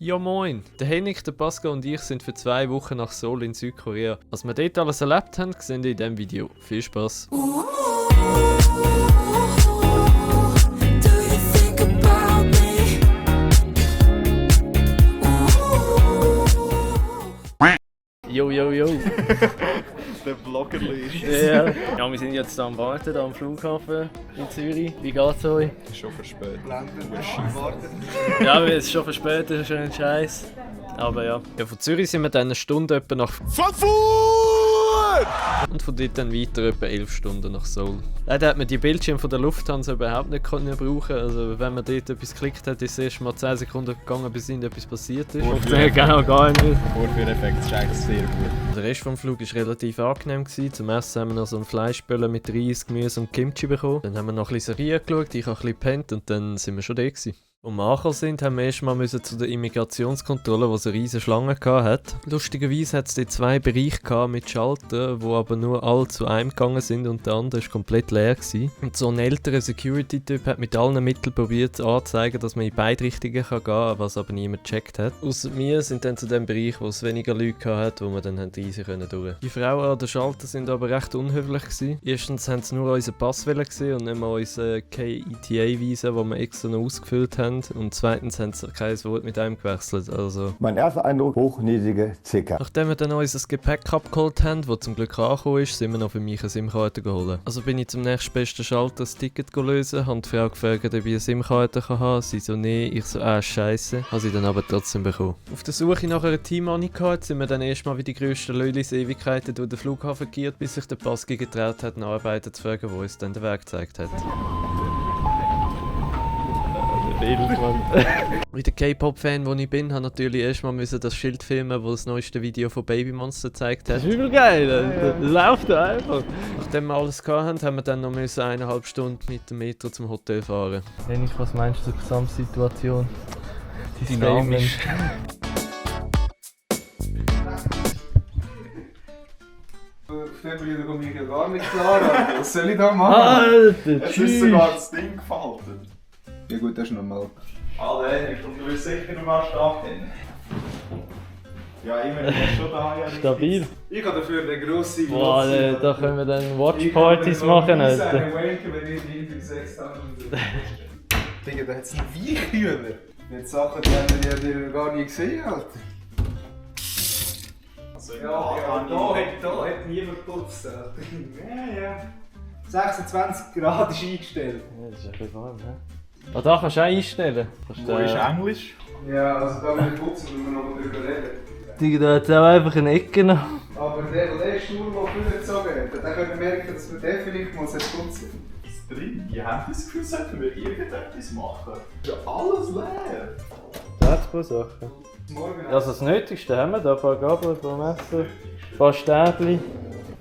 Ja moin, der Henrik, der Pascal und ich sind für 2 Wochen nach Seoul in Südkorea. Was wir dort alles erlebt haben, sehen wir in diesem Video. Viel Spaß! Yo, yo, yo! Der Bloggerli. Ja. Ja, wir sind jetzt am Warten, hier am Flughafen in Zürich. Wie geht's euch? Schon verspätet. Ja, wir sind schon verspätet, das ist ein Scheiß. Aber ja. Von Zürich sind wir dann eine Stunde etwa nach Frankfurt! und von dort dann weiter etwa 11 Stunden nach Seoul. Leider hat man die Bildschirme von der Lufthansa überhaupt nicht brauchen. Also wenn man dort etwas geklickt hat, ist es erst mal 10 Sekunden gegangen, bis etwas passiert ist. Funktioniert genau gar nicht. Vorführeffekt ist eigentlich sehr gut. Der Rest vom Flug war relativ angenehm. Zum Essen haben wir noch so einen Fleischböller mit Reis, Gemüse und Kimchi bekommen. Dann haben wir noch ein bisschen Serie geschaut, ich habe ein bisschen gepennt und dann sind wir schon da gewesen. Als wir angekommen sind, haben wir erstmal zu der Immigrationskontrolle, wo es eine riesige Schlange hatte. Lustigerweise hat es dort 2 Bereiche mit Schaltern, die aber nur alle zu einem gegangen sind und der andere war komplett leer gewesen. Und so ein älterer Security-Typ hat mit allen Mitteln probiert anzuzeigen, dass man in beide Richtungen gehen kann, was aber niemand gecheckt hat. Ausser wir sind dann zu dem Bereich, wo es weniger Leute hatte, wo wir dann reisen konnten. Die Frauen an den Schaltern sind aber recht unhöflich gewesen. Erstens haben sie nur unseren Pass gesehen und nicht mal unseren KETA-Visa, den wir extra noch ausgefüllt haben. Und zweitens haben sie kein Wort mit einem gewechselt. Also. Mein erster Eindruck, hochnäsige Zicker. Nachdem wir dann unser Gepäck abgeholt haben, das zum Glück angekommen ist, sind wir noch für mich eine SIM-Karte geholt. Also bin ich zum nächstbesten Schalter das Ticket lösen, habe die Frau gefragt, ob ich eine SIM-Karte haben kann. Sie so, nee, ich so, scheisse. Habe sie dann aber trotzdem bekommen. Auf der Suche nach einer Team-Money-Card sind wir dann erstmal wie die grössten Leulis Ewigkeiten durch den Flughafen geirrt, bis sich der Pass getraut hat, einen Arbeiter zu fragen, der uns dann den Weg gezeigt hat. Wie der K-Pop-Fan, wo ich bin, habe natürlich erstmal das Schild filmen, das das neueste Video von Baby Monster gezeigt hat. Das ist übel geil, das läuft einfach. Nachdem wir alles hatten, haben wir dann noch 1,5 Stunden mit dem Metro zum Hotel fahren. Henrik, was meinst du zur Gesamtsituation? Dynamisch. Auf den Brüder komme ich ja gar nicht klar. Was soll ich da machen? Alter, Es ist sogar das Ding gefaltet. Ja gut, das ist normal. Alter, Henrik, und du willst sicher noch mal stehen. Ja, immerhin hast du schon da. Ja, Stabil. Ich habe dafür eine grosse Boah, da können wir dann Watchpartys machen, Alter. Ich wanken, wenn ich hinter 6 Tagen Digga, da hat es einen Weichhühner. Jetzt Sachen, die haben wir gar nie gesehen, Alter. Da hat niemand geputzt, Alter. Ja. 26 Grad ist eingestellt. Ja, das ist ein bisschen warm, ne? Ah, da kannst du auch einstellen. Wo ist Englisch? Ja, also da will ich putzen, wenn wir noch drüber reden. Digga, da hat es auch einfach eine Ecke noch. Aber der Stuhl, der vorgezogen hat, der könnte merken, dass wir den vielleicht mal putzen sollten. Was drin? Ich habe das Gefühl, sollten wir irgendetwas machen. Ist ja alles leer. Da hat es ein paar Sachen. Morgen Also das Nötigste haben wir da, ein paar Gabeln, ein paar Messer, ein paar Stäbchen.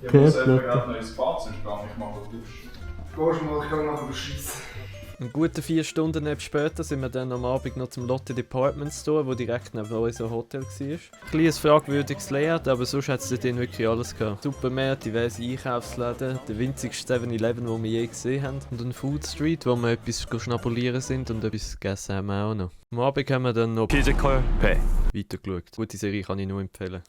Ich muss selber gerade noch ins Bad, sonst kann ich mal duschen. gehst du mal, ich kann nachher beschissen. Eine gute 4 Stunden später sind wir dann am Abend noch zum Lotte Department Store, wo direkt neben unserem Hotel war. Ein kleines fragwürdiges Layout, aber sonst hat es dort wirklich alles gehabt. Supermärkte, diverse Einkaufsläden, der winzigste 7-Eleven, den wir je gesehen haben. Und eine Food Street, wo wir etwas schnabulieren sind und etwas gegessen haben wir auch noch. Am Abend haben wir dann noch Physical Pay. weitergeschaut. Gute Serie kann ich nur empfehlen.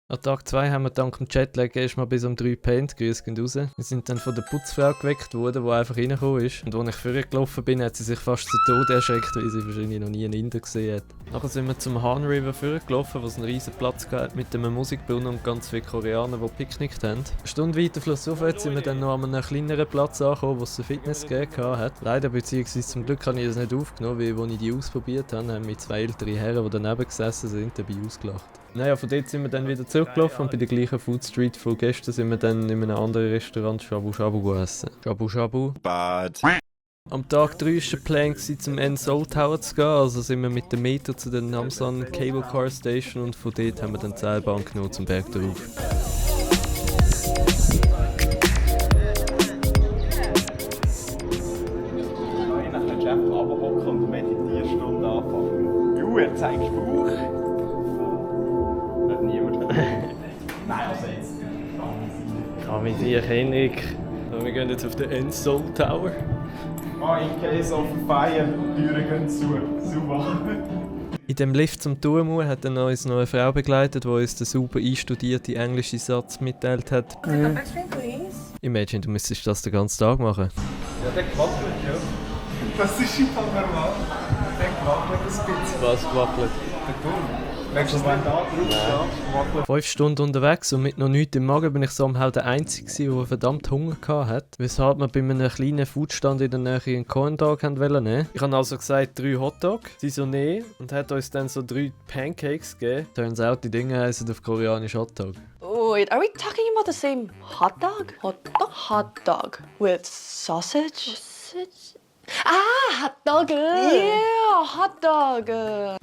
An Tag 2 haben wir dank dem Jetlag erstmal bis um 3 gepennt, Grüße gehen raus. Wir sind dann von der Putzfrau geweckt worden, die einfach reingekommen ist. Und als ich vorgelaufen bin, hat sie sich fast zu Tode erschreckt, weil sie wahrscheinlich noch nie einen Inder gesehen hat. Nachher sind wir zum Han River vorgelaufen, wo es einen riesen Platz gab mit einem Musikbrunnen und ganz viele Koreaner, die picknickt haben. Eine Stunde weiter flussaufwärts sind wir dann noch an einem kleineren Platz angekommen, wo es eine Fitness gegeben hat. Leider bzw. zum Glück habe ich das nicht aufgenommen, weil als ich die ausprobiert habe, haben mich 2 ältere Herren, die daneben gesessen sind, dabei ausgelacht. Naja, von dort sind wir dann wieder zurückgelaufen und bei der gleichen Food Street von gestern sind wir dann in einem anderen Restaurant Shabu Shabu essen. Shabu Shabu. Bad. Am Tag 3 war der Plan, zum Seoul Tower zu gehen, also sind wir mit dem Metro zu der Namsan Cable Car Station und von dort haben wir dann die Seilbahn genommen zum Berg darauf. Dann kannst du einfach runterhocken und eine Meditierstunde anfangen. Du, er zeigst Bauch. Hat niemand. Nein, also jetzt. Kann mich sicher, Henrik. Wir gehen jetzt auf den Seoul Tower. In case of fire, die Türen gehen zu. Super. In dem Lift zum Turmu hat dann uns noch eine Frau begleitet, die uns den super einstudierten englischen Satz mitteilt hat. Imagine, du müsstest das den ganzen Tag machen. Ja, der gewackelt, ja. Das ist einfach normal. Der gewackelt ein bisschen. Was gewackelt? Der Turm. Merkst du das nicht da drauf? 5 Stunden unterwegs und mit noch nichts im Magen bin ich so halt der Einzige, der verdammt Hunger hatte. Weshalb wir bei einem kleinen Foodstand in der Nähe einen Corn Dog nehmen. Ich habe also gesagt 3 Hotdog, sie so nee und hat uns dann so 3 Pancakes gegeben. Turns out, die Dinge heißen auf Koreanisch Hotdog. Wait, are we talking about the same hot dog? Hot dog with sausage? Ah, Hot Dog! Yeah, Hot Dog!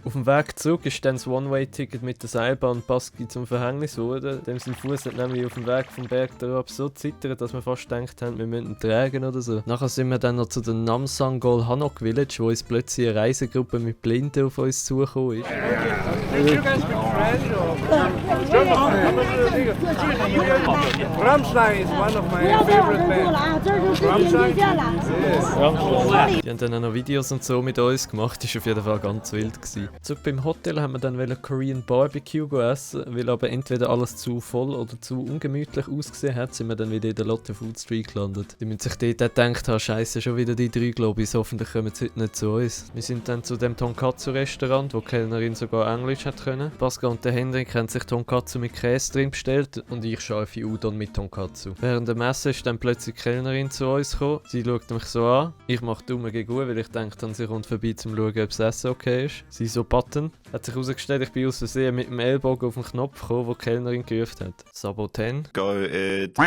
Auf dem Weg zurück ist dann das One-Way-Ticket mit der Seilbahn Baski zum Verhängnis geworden. Dem sein Fuß hat nämlich auf dem Weg vom Berg darauf so zittert, dass wir fast gedacht haben, wir müssen ihn tragen oder so. Nachher sind wir dann noch zu der Namsangol Hanok Village, wo uns plötzlich eine Reisegruppe mit Blinden auf uns zugekommen ist. Rammstein is one of my favorite bands. Rammstein? Yes. Die haben dann auch noch Videos und so mit uns gemacht, das war auf jeden Fall ganz wild gewesen. Zurück beim Hotel haben wir dann Korean Barbecue essen, weil aber entweder alles zu voll oder zu ungemütlich ausgesehen hat, sind wir dann wieder in der Lotte Food Street gelandet. Die müssen sich dort auch gedacht haben, scheisse schon wieder die 3 Globis, hoffentlich kommen sie heute nicht zu uns. Wir sind dann zu dem Tonkatsu-Restaurant, wo die Kellnerin sogar Englisch hat können. Pascal und der Hendrik haben sich Tonkatsu mit Käse drin bestellt und ich scharfe Udon mit Tonkatsu. Während der Messe ist dann plötzlich die Kellnerin zu uns gekommen. Sie schaut mich so an. Ich mache Daumen gegen weil ich denke, sie kommt vorbei, um zu schauen, ob das Essen okay ist. Sie so Button. Hat sich herausgestellt, ich bin aus Versehen mit dem Ellbogen auf den Knopf gekommen, wo die Kellnerin gerufen hat. Saboten. Go it.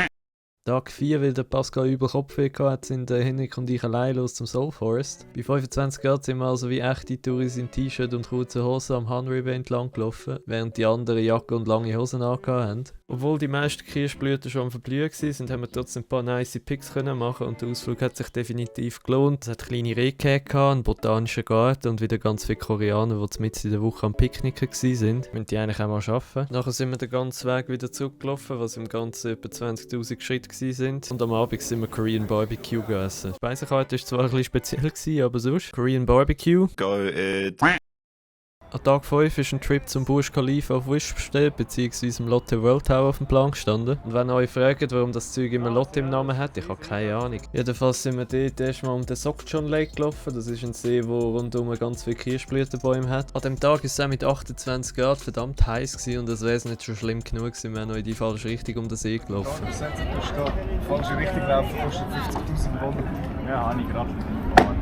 Tag 4, weil der Pascal über Kopfweh hatte, sind Henrik und ich allein los zum Soul Forest. Bei 25 Grad sind wir also wie echte Touris in T-Shirt und kurzen Hosen am Hanriver entlang gelaufen, während die anderen Jacke und lange Hosen angehabt haben. Obwohl die meisten Kirschblüten schon am Verblühen waren, haben wir trotzdem ein paar nice Pics machen und der Ausflug hat sich definitiv gelohnt. Es hat kleine Rehkäse, einen botanischen Garten und wieder ganz viele Koreaner, die mitten in der Woche am Picknicken waren. Müssen die eigentlich auch mal arbeiten. Nachher sind wir den ganzen Weg wieder zurückgelaufen, was im Ganzen etwa 20'000 Schritte sind. Und am Abend sind wir Korean Barbecue gegessen. Die Speisekarte war zwar ein bisschen speziell, aber sonst Korean Barbecue. Go it. An Tag 5 ist ein Trip zum Burj Khalifa auf Wish bestellt, beziehungsweise im Lotte World Tower auf dem Plan gestanden. Und wenn ihr euch fragt, warum das Zeug immer Lotte im Namen hat, ich habe keine Ahnung. Jedenfalls sind wir dort erstmal um den Sokchon Lake gelaufen. Das ist ein See, der rundum ganz viele Kirschblütenbäume hat. An dem Tag war es auch mit 28 Grad verdammt heiß gewesen und es wäre nicht schon schlimm genug gewesen, wir wären noch in die falsche Richtung um den See gelaufen. Falsche Richtung laufen kostet 50'000 Won. Ja, habe ich gerade.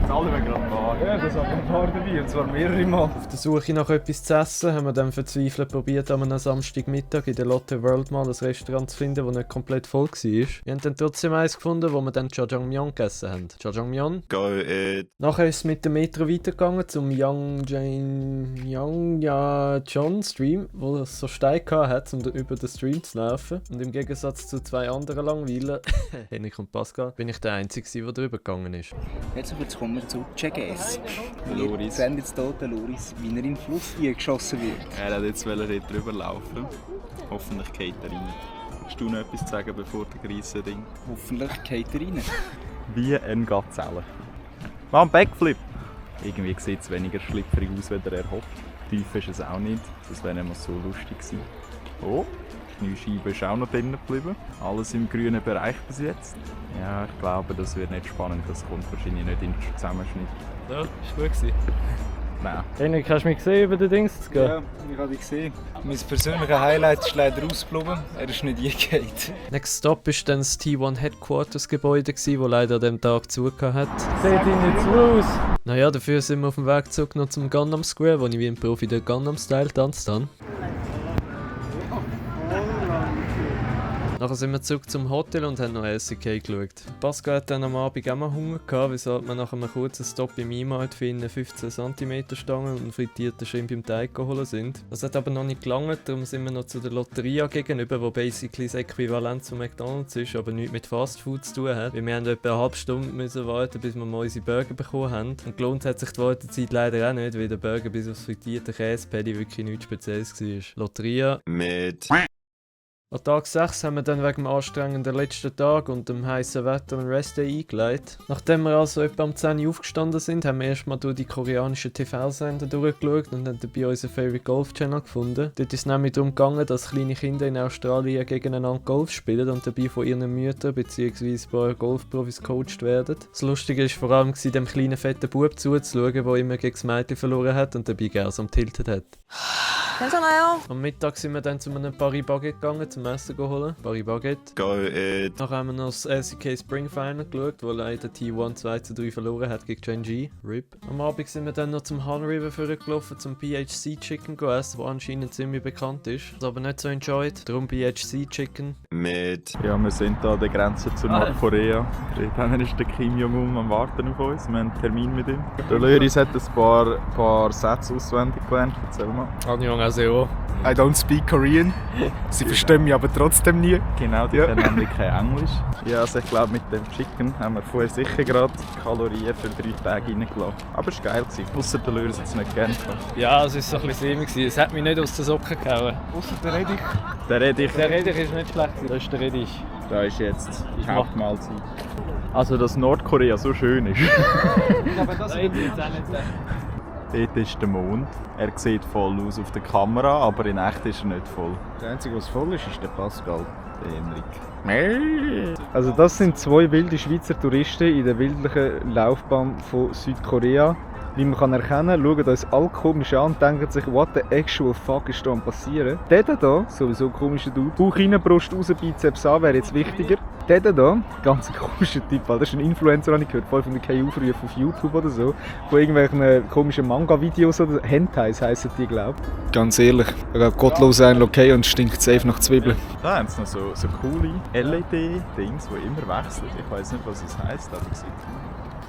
Alle wir gerade da. Ja, das hat ein paar dabei, und zwar mehrere Mal. Auf der Suche nach etwas zu essen haben wir dann verzweifelt probiert, an einem Samstagmittag in der Lotte World mal ein Restaurant zu finden, das nicht komplett voll war. Wir haben dann trotzdem eins gefunden, wo wir dann Jjajangmyeon gegessen haben. Jjajangmyeon. Go it. Nachher ist es mit dem Metro weitergegangen zum Yangja-John Stream, wo es so Steine hat, um über den Stream zu laufen. Und im Gegensatz zu 2 anderen Langweilern, Henrik und Pascal, bin ich der Einzige, der drüber gegangen ist. Jetzt kommen wir zu Jackass. Loris. Wir sehen jetzt hier den Loris, wie er in den Fluss geschossen wird. Er hat jetzt dort drüber laufen. Hoffentlich geht er rein. Hast du noch etwas zu sagen, bevor der Greisse Ding? Hoffentlich geht er rein. Wie ein Gazelle. Mach einen Backflip! Irgendwie sieht es weniger schlüpfrig aus, als er erhofft. Tief ist es auch nicht, das wäre nicht mehr so lustig gewesen. Oh, die Kniescheibe ist auch noch drinnen geblieben. Alles im grünen Bereich bis jetzt. Ja, ich glaube, das wird nicht spannend. Das kommt wahrscheinlich nicht in den Zusammenschnitt. Ja, ist gut gewesen. Nein. Henrik, hast du mich gesehen, über den Dings zu gehen? Ja, ich habe dich gesehen. Mein persönliches Highlight ist leider rausgeblieben. Er ist nicht eingegangen. Next Stop war dann das T1 Headquarters Gebäude, das leider an diesem Tag zugehört hat. Sieht ihn nicht so aus. Naja, dafür sind wir auf dem Weg zurück noch zum Gangnam Square, wo ich wie ein Profi den Gangnam Style tanzt habe. Nachher sind wir zurück zum Hotel und haben noch LCK geschaut. Pascal hat dann am Abend auch mal Hunger gehabt, weshalb wir nach einem kurzen Stopp im E-Mart für ihn 15 cm Stangen und einen frittierten Shrimp im Teig geholt sind. Das hat aber noch nicht gelangt, darum sind wir noch zu der Lotteria gegenüber, wo basically das Äquivalent zu McDonald's ist, aber nichts mit Fast Food zu tun hat. Weil wir haben etwa eine halbe Stunde müssen warten, bis wir mal unsere Burger bekommen haben. Und gelohnt hat sich die Wartezeit leider auch nicht, weil der Burger bis aufs frittierte Käsepaddy wirklich nichts Spezielles war. Lotteria Mit An Tag 6 haben wir dann wegen dem anstrengenden letzten Tag und dem heißen Wetter einen Restday eingeleitet. Nachdem wir also etwa um 10 Uhr aufgestanden sind, haben wir erstmal durch die koreanischen TV-Sender durchgeschaut und haben dabei unseren Favorite Golf Channel gefunden. Dort ist es nämlich darum gegangen, dass kleine Kinder in Australien gegeneinander Golf spielen und dabei von ihren Müttern bzw. ein paar Golfprofis gecoacht werden. Das Lustige war vor allem, dem kleinen fetten Bub zuzuschauen, der immer gegen das Mädchen verloren hat und dabei gerne so tiltet hat. Am Mittag sind wir dann zu einem Paris Baguette gegangen, zum Essen holen. Paris Baguette. Goethe. Nachher haben wir noch das LCK Spring Final geschaut, wo leider T1 2:3 verloren hat gegen Genji. RIP. Am Abend sind wir dann noch zum Han River vorgelaufen, zum BHC Chicken essen, das anscheinend ziemlich bekannt ist. Das aber nicht so enjoyed, darum BHC Chicken. Mit. Ja, wir sind da an der Grenze zu Nordkorea. Dort ist der Kim Jong-un am Warten auf uns. Wir haben einen Termin mit ihm. Der Löris hat ein paar Sätze auswendig gelernt. Erzähl mal. 안녕하세요. I don't speak Korean. Sie verstehen mich aber trotzdem nie. Genau, die können nämlich kein Englisch. Ja, also ich glaube, mit dem Chicken haben wir vorher sicher gerade Kalorien für 3 Tage reingelassen. Aber es war geil. Ausser der Löris hat es nicht gerne gehabt. Ja, es war so ein bisschen sämig. Es hat mich nicht aus den Socken gehauen. Ausser der Reddich. Der Reddich. Der Reddich ist nicht schlecht, das ist der Reddich. Da ist jetzt die Hauptmahlzeit. Also, dass Nordkorea so schön ist. Aber das will ich jetzt auch nicht sagen. Dort ist der Mond. Er sieht voll aus auf der Kamera, aber in echt ist er nicht voll. Der Einzige, was voll ist, ist der Pascal. Der Henrik. Also das sind 2 wilde Schweizer Touristen in der wildlichen Laufbahn von Südkorea. Wie man kann erkennen, schauen uns alle komisch an und denken sich, what the actual fuck ist da am passieren? Der da, sowieso ein komischer Dude, Bauch rein, Brust raus, Bizeps an, wäre jetzt wichtiger. Der da, ganz ein komischer Typ, das ist ein Influencer, habe ich gehört, voll von den K-Aufrufen auf YouTube oder so, von irgendwelchen komischen Manga-Videos oder Hentais heissen die, glaube ich. Ganz ehrlich, gottlos ein okay und stinkt safe nach Zwiebeln. Da haben sie noch so coole LED-Dings, die immer wechseln. Ich weiß nicht, was es heisst, aber es sieht.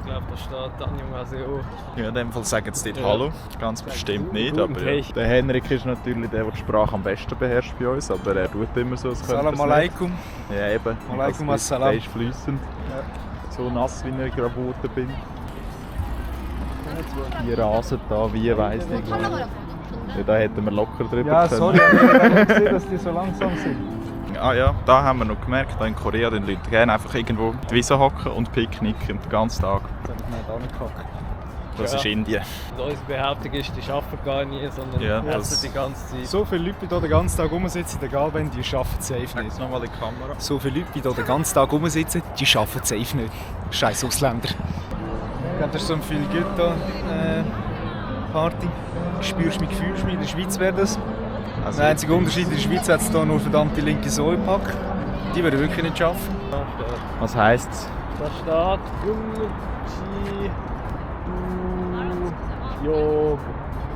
Ich glaube, da steht 안녕하세요. Ja, in dem Fall sagen sie dort Hallo. Ganz bestimmt nicht, Guten aber ja. Der Henrik ist natürlich der die Sprache am besten beherrscht bei uns, aber er tut immer so, als könnte er es Salam alaikum. nicht. Ja, eben. Alaikum Das assalam. ist fließend. Ja. So nass, wie ich gerade geworden bin. Die rasen da, wie weiss nicht. Ja, da hätten wir locker drüber Ja, können. sorry, ich habe nicht gesehen, dass die so langsam sind. Ah ja, da haben wir noch gemerkt, da in Korea den Leute gerne einfach irgendwo die Wiese hocken und picknicken den ganzen Tag. Das habe ich nicht angekackt. Das Ja. ist Indien. Und unsere Behauptung ist, die arbeiten gar nie, sondern Ja, essen das- die ganze Zeit. So viele Leute, die hier den ganzen Tag rumsitzen, egal wenn, die arbeiten safe nicht. Jetzt nochmal in die Kamera. So viele Leute, die hier den ganzen Tag rumsitzen, die arbeiten safe nicht. Scheiß Ausländer. Ich glaube, das ist so ein viel Gute Party. Spürst mich, fühlst mich. In der Schweiz wäre das. Also Der einzige Unterschied, in der Schweiz hat es hier nur verdammte linke Säupack. Die würden wirklich nicht schaffen. was heisst's? Da steht Gummichi, Jo.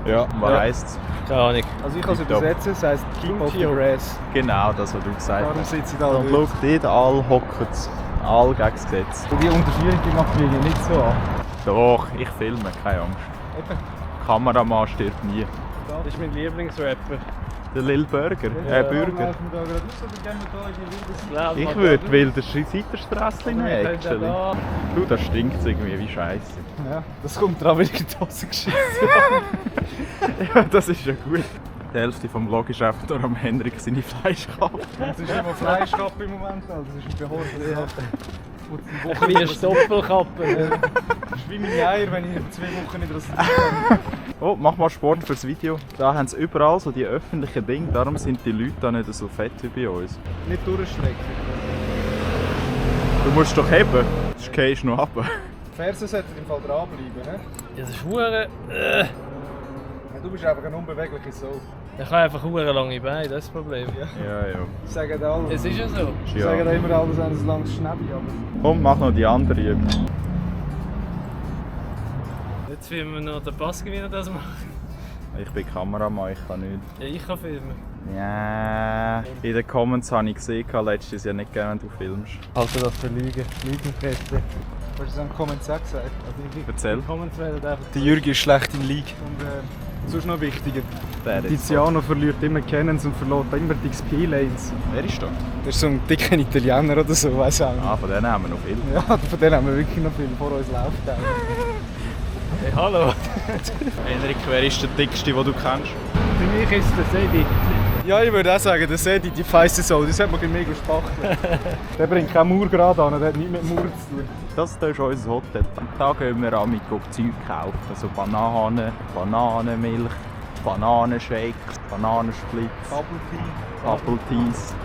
Ja, was heisst's? Keine Ahnung. Also ich kann es Tipptopp. übersetzen, es heisst Keep off the grass. Genau, das, was du gesagt Darum hast. sitze ich da. Und schau, dort alle hocken alle gegen das Gesetz. Die Unterführung die macht mich nicht so an. Doch, ich filme, keine Angst. Eben. Kameramann stirbt nie. Das ist mein Lieblingsrapper. Der Lil Burger, Burger. Ich würde würde wilder Seitenstrasse nehmen, actually. Du, das stinkt irgendwie wie Scheiße. Ja, das kommt dran, wenn ich in die Hose geschissen Ja, das ist ja gut. Die Hälfte vom Vlog ist einfach durch am Henrik seine Fleischkappe. Es ist immer Fleischkappe im Moment, also das ist ein Behörde. Ein bisschen Stoppelkappe. Das ist wie meine Eier, wenn ich 2 Wochen nicht rasiere. Oh, mach mal Sport fürs Video. Da haben sie überall so die öffentlichen Dinge, darum sind die Leute da nicht so fett wie bei uns. Nicht durchstrecken. Du musst doch heben, sonst gehst du noch runter. Die Fersen sollten im Fall dranbleiben, ne? Ja, das ist hure. Ja, du bist einfach eine unbewegliche Sau. Ich habe einfach hure lange Beine, das ist das Problem. Ja, ja. Das sagen alle. Es ist ja so. Sie sagen immer alle, dass ein langes Schnäbi, aber... Komm, mach noch die andere Übung. Jetzt filmen wir noch den Baski, wie er das macht. Ich bin Kameramann, ich kann nicht. Ja, ich kann filmen. Ja. In den Comments habe ich gesehen, letztes Jahr nicht gerne, wenn du filmst. Halte das für Lügen. Lügenpresse. Hast du das am Kommentar gesagt? Erzähl. Comments werden einfach. Der Jürgen ist schlecht in League. Und sonst noch wichtiger. Der ist Tiziano verliert immer Cannons und verliert immer die XP-Lanes. Wer ist da? Das ist so ein dicker Italiener oder so, weiß auch nicht. Ah, von denen haben wir noch viel. Ja, von denen haben wir wirklich noch viel. Vor uns läuft der. Hey, hallo. Henrik, wer ist der dickste, den du kennst? Für mich ist der Sebi. Ja, ich würde auch sagen, der Sedi, die feisse Sau, das hat man mega spachteln. Der bringt keine Mauer gerade an, der hat nichts mit Mauer zu tun. Das ist unser Hotel. Da gehen wir an mit Zeug kaufen. Also Bananen, Bananenmilch, Bananenshakes, Bananensplits, Bubble Teas.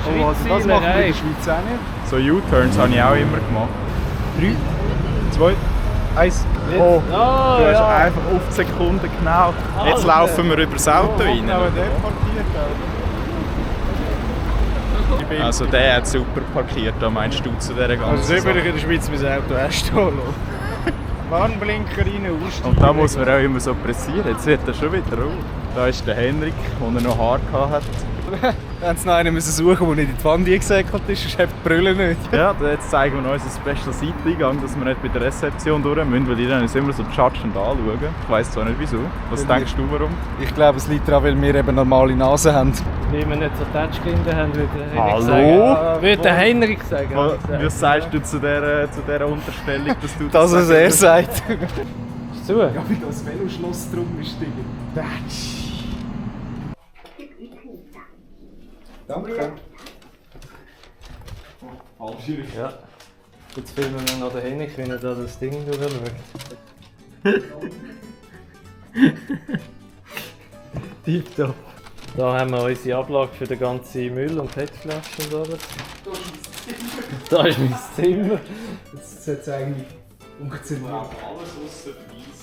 Oh, also das machen wir in der Schweiz auch nicht. So U-Turns habe ich auch immer gemacht. 3, 2, 1. Oh, du hast einfach auf die Sekunde genau. Jetzt laufen wir über das Auto rein. Aber der parkiert auch. Also der hat super parkiert, da meinst du zu dieser ganzen Also so würde ich Sache. in der Schweiz mein Auto auch stehen lassen. Warnblinker rein, aussteigen. Und da muss man auch immer so pressieren. Jetzt wird er schon wieder rot. Da ist der Henrik, der noch Haar hatte. Da haben sie noch einen müssen suchen, der nicht in die Wand eingesäckelt ist, sonst hat die Brille nicht. Ja, jetzt zeigen wir noch unseren Special Seiteneingang, dass wir nicht bei der Rezeption durch müssen, weil die dann uns immer so judgend anschauen. Ich weiss zwar nicht wieso. Was denkst du, warum? Ich glaube, es liegt daran, weil wir eben normale Nase haben. Weil wir nicht so Touchkinder haben, würde der Henrik Hallo? sagen. Würde der Henrik sagen. Was sagst du zu dieser Unterstellung, dass du Das, was er sagt. Ist zu? Ja, wie das Veloschloss drum ist, Digga. Danke. Ja. Jetzt filmen wir noch den Henrik, wenn er da das Ding durchschaut. Tipptopp. Da haben wir unsere Ablage für den ganzen Müll und PET-Flaschen und alles. Da ist mein Zimmer. Jetzt sollte es eigentlich funktionieren.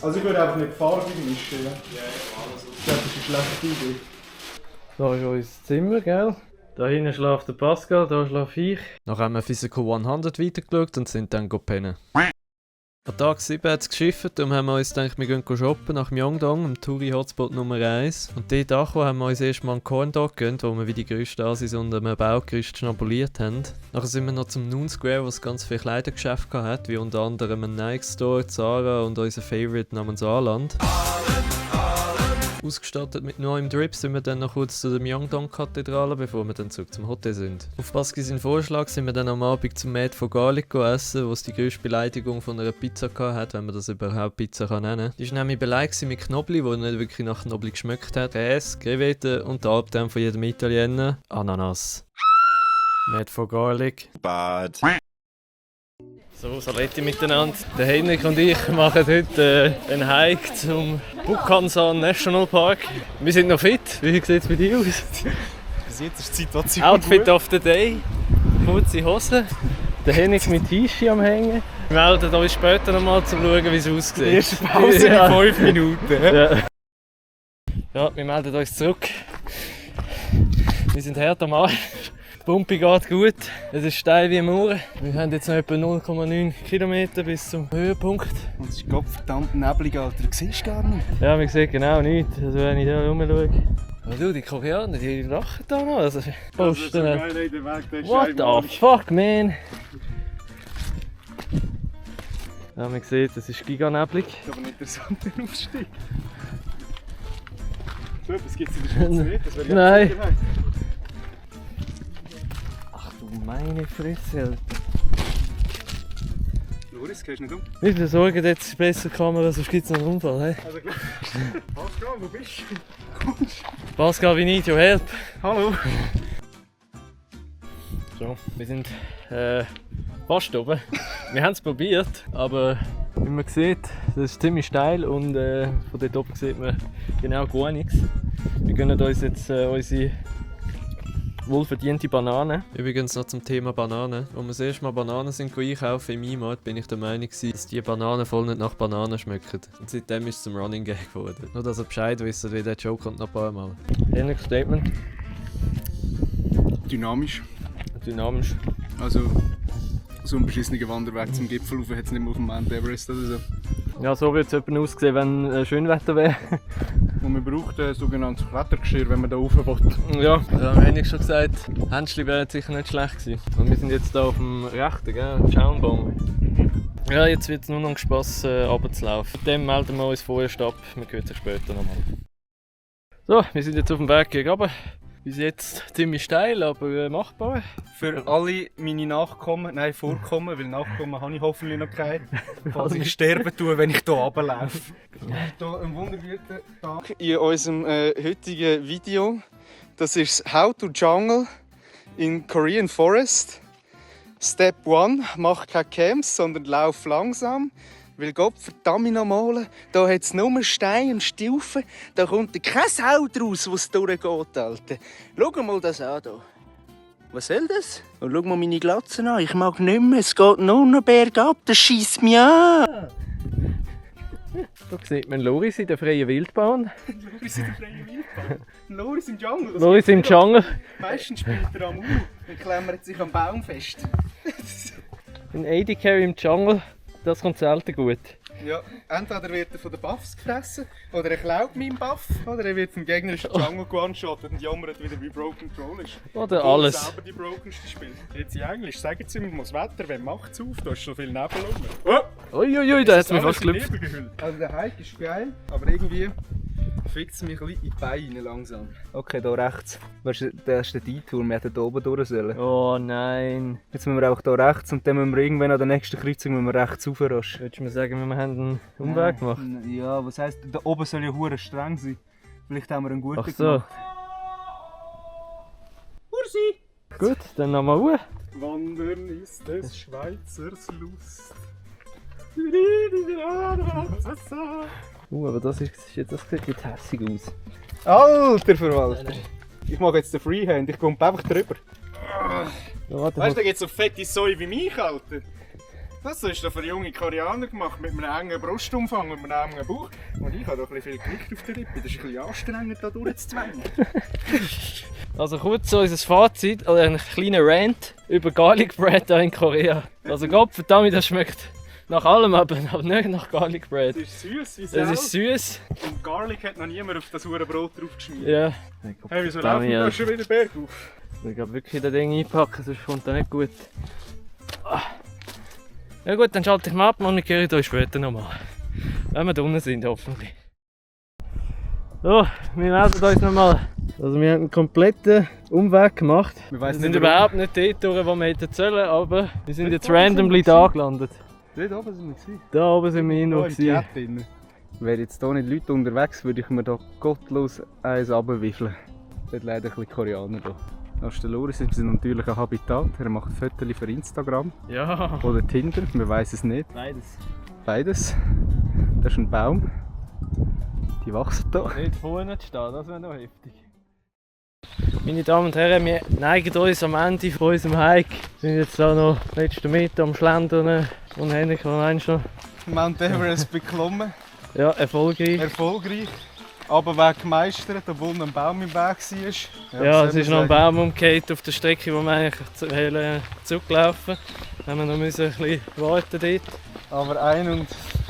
Also ich würde einfach nicht Farbe mischen, ja? Ja, alles aus. Das ist eine schlechte Idee. Da ist unser Zimmer, gell? Da hinten schläft der Pascal, da schlafe ich. Nachher haben wir Physical 100 weitergeschaut und sind dann pennen. An Tag 7 hat es geschifft, darum haben wir uns gedacht, wir gehen shoppen nach Myeongdong, dem Touri-Hotspot Nummer 1. Und dort angekommen haben wir uns erstmal einen Corn-Dog gegönnt, wo wir wie die grössten Asis unter einem Baugerüst schnabuliert haben. Nachher sind wir noch zum Noon Square, wo es ganz viele Kleidergeschäfte hatte, wie unter anderem ein Nike Store, Zara und unser Favorite namens Aaland. Ausgestattet mit neuem Drip sind wir dann noch kurz zu der Myeongdong-Kathedrale, bevor wir dann zurück zum Hotel sind. Auf Baski seinen Vorschlag sind wir dann am Abend zum Mad for Garlic essen, wo es die grösste Beleidigung von einer Pizza hat, wenn man das überhaupt Pizza nennen kann. Die war nämlich beleidigt mit Knobli, wo nicht wirklich nach Knobli geschmeckt hat, Käse, Krevete und der Albtraum von jedem Italiener, Ananas. Mad for Garlic. Bad. So, Saletti miteinander. Der Henrik und ich machen heute einen Hike zum Bukhansan National Park. Wir sind noch fit. Wie sieht es bei dir aus? Bis jetzt ist die Situation Outfit gut. of the day. Kurze Hose. Der Henrik mit Tischi am Hängen. Wir melden uns später nochmal, um zu schauen, wie es aussieht. Die erste Pause in 5 Minuten. Ja. Ja, wir melden uns zurück. Wir sind hart am Arsch. Die Pumpe geht gut, es ist steil wie Mauer. Wir haben jetzt noch etwa 0,9 Kilometer bis zum Höhepunkt. Und es ist verdammt neblig, Alter. Du siehst gar nicht. Ja, man sieht genau nichts, also wenn ich da rumschaue. Aber du, die Koreaner, die lachen da noch. Also, posten. What the fuck, man? Ja, man sieht, es ist giganeblig. Das ist aber ein interessanter Aufstieg. So etwas gibt es in der Schweiz nicht. Das wäre Nein. Sicherheit. Ach du meine Fresse, Alter. Loris, gehst du nicht um? Wir besorgen jetzt die bessere Kamera, sonst gibt es noch einen Unfall. Hey? Also klar. Pascal, wo bist du? Pascal, we need your help. Hallo. So, wir sind fast oben. Wir haben es probiert, aber wie man sieht, das ist ziemlich steil und von dort oben sieht man genau gar nichts. Wir gönnen uns jetzt unsere wohlverdiente Banane. Übrigens noch zum Thema Bananen. Als wir das erste Mal Bananen sind einkaufen im E-Mart, bin ich der Meinung, dass die Bananen voll nicht nach Bananen schmecken. Und seitdem ist es zum Running Gag geworden. Nur, dass ihr Bescheid wisst, wie der Joke kommt noch ein paar Mal. Ähnliches Statement. Dynamisch. Dynamisch. Also, so ein beschissener Wanderweg zum Gipfel rauf hat es nicht mehr auf dem Mount Everest oder so. Ja, so würde es etwa aussehen, wenn Schönwetter wäre. Und man braucht ein sogenanntes Klettergeschirr, wenn man da rauf will. Ja, da habe ich schon gesagt, Händchen wären sicher nicht schlecht gewesen. Und wir sind jetzt hier auf dem rechten, gell? Schaumbaum. Ja, jetzt wird es nur noch Spass, runterzulaufen. Mit dem melden wir uns vorerst ab, wir hören sich später nochmal. So, wir sind jetzt auf dem Weg gegen runter. Bis jetzt ziemlich steil, aber machbar. Für alle meine Nachkommen, nein, Vorkommen, weil Nachkommen habe ich hoffentlich noch keine, falls ich sterben tue, wenn ich hier runterlaufe. Hier einen wunderguten Tag in unserem heutigen Video. Das ist How to Jungle in Korean Forest. Step 1, mach keine Camps, sondern lauf langsam. Weil Gott verdammt nochmal, da hat es nur Steine und Stufen, da kommt kein Sau draus, was durchgeht, Alter. Schau mal das an hier. Was soll das? Und schau mal meine Glatze an, ich mag nicht mehr, es geht nur noch bergab, das schiesst mich an. Da sieht man Loris in der freien Wildbahn. Loris in der freien Wildbahn? Loris im Jungle? Loris im Jungle. Meistens spielt er am Uhr und klammert sich am Baum fest. Ein AD Carry im Jungle, das kommt selten gut. Ja, entweder wird er von den Buffs gefressen, oder er klaut meinen Buff, oder er wird vom gegnerischen Jungle one-shottet und jammert wieder, wie broken Troll ist. Oder alles. Er selber die brokenste spielt. Jetzt in Englisch sagen sie mir mal das Wetter, wer macht es auf? Da ist so viel Nebel rum. Uiuiui, da hat es mich fast gelüpft. Also der Hike ist geil, aber irgendwie fickt es mich ein bisschen in die Beine langsam. Okay, da rechts. Weißt du, der ist der Detour, wir hätten hier oben durch sollen. Oh nein. Jetzt müssen wir auch hier rechts und dann müssen wir irgendwann an der nächsten Kreuzung müssen wir rechts raufraschen. Würdest du mir sagen, wir haben einen Umweg gemacht? Ja, was heisst, da oben soll ja hure streng sein. Vielleicht haben wir einen guten Ach so. gemacht. Ursi! Gut, dann nochmal hoch. Wandern ist des Schweizers Lust. Aber das sieht jetzt hässig aus. Alter Verwalter! Ich mache jetzt den Freehand, ich komme einfach drüber. Warte, Weißt du, da gibt es so fette Säue wie mich, Alter. Das ist doch für junge Koreaner gemacht, mit einem engen Brustumfang und einem engen Bauch. Und ich habe doch ein bisschen viel Gewicht auf der Rippe, das ist ein bisschen anstrengend, da durchzuzwängen. Also kurz so unser Fazit, oder ein kleiner Rant über Garlic Bread hier in Korea. Also Gott verdammt, das schmeckt nach allem, aber nicht nach Garlic Bread. Es ist süß wie Es Sau. ist süß. Und Garlic hat noch niemand auf das Brot draufgeschmiert. Ja. Hey, wieso laufen wir schon wieder bergauf? Ich glaube wirklich das Ding einpacken, sonst kommt das nicht gut. Ah. Ja gut, dann schalte ich mal ab und wir hören euch später nochmal. Wenn wir da unten sind, hoffentlich. So, wir melden uns nochmal. Also wir haben einen kompletten Umweg gemacht. Wir sind überhaupt nicht dort durch, wo wir hätten sollen, aber wir sind jetzt randomly da gelandet. Dort oben sind wir gewesen. Da oben sind wir noch gewesen. Wären jetzt hier nicht Leute unterwegs, würde ich mir hier gottlos eins runterwiffeln. Dort leider ein bisschen Koreaner da. Das ist der Loris in seinem natürlichen Habitat. Er macht Fotos für Instagram. Ja. Oder Tinder, man weiß es nicht. Beides. Beides. Das ist ein Baum. Die wachsen hier. Nicht vorne zu stehen, das wäre noch heftig. Meine Damen und Herren, wir neigen uns am Ende von unserem Hike. Wir sind jetzt da noch letzten Meter am Schlendern. Und Henrik, was meinst du? Mount Everest beklommen. Ja, erfolgreich. Erfolgreich. Aber Weg gemeistert, obwohl noch ein Baum im Weg war. Ja, es ist noch ein Baum umgekehrt auf der Strecke, wo wir eigentlich zurücklaufen. Da haben wir noch ein bisschen warten dort. Aber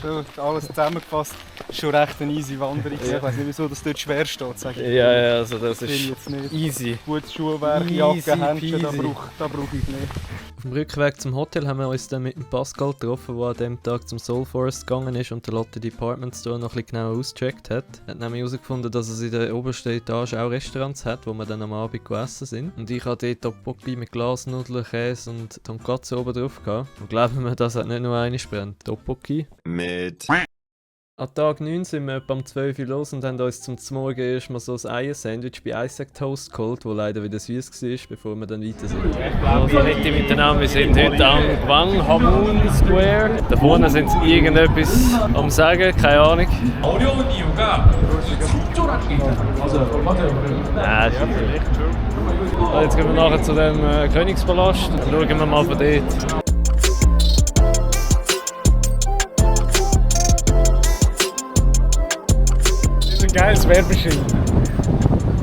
so alles zusammengefasst, schon recht eine easy Wanderung. Ja. Ich weiß nicht, wieso das dort schwer steht. Sag ich. Ja, also das ist Jetzt nicht. easy. Gutes Schuhwerk, Jacke, Händchen, da brauche ich nicht. Auf dem Rückweg zum Hotel haben wir uns dann mit dem Pascal getroffen, der an dem Tag zum Soul Forest gegangen ist und der Lotte Department Store noch ein bisschen genauer ausgecheckt hat. Er hat nämlich herausgefunden, dass es in der obersten Etage auch Restaurants hat, wo wir dann am Abend gegessen sind. Und ich hatte dort Tteokbokki mit Glasnudeln, Käse und Tonkatsu oben drauf gehabt. Und glauben wir, das hat nicht nur eine brennt. Tteokbokki. Mit. An Tag 9 sind wir etwa um 12 Uhr los und haben uns zum Morgen erstmal so ein Eier-Sandwich bei Isaac Toast geholt, das leider wieder süß war, bevor wir dann weiter sind. Also Leute miteinander, wir sind heute am Gwanghwamun Square. Da vorne sind sie irgendetwas am Sagen, keine Ahnung. Nein, also, jetzt gehen wir nachher zu dem Königspalast und schauen wir mal von dort. Geiles Werbeschild.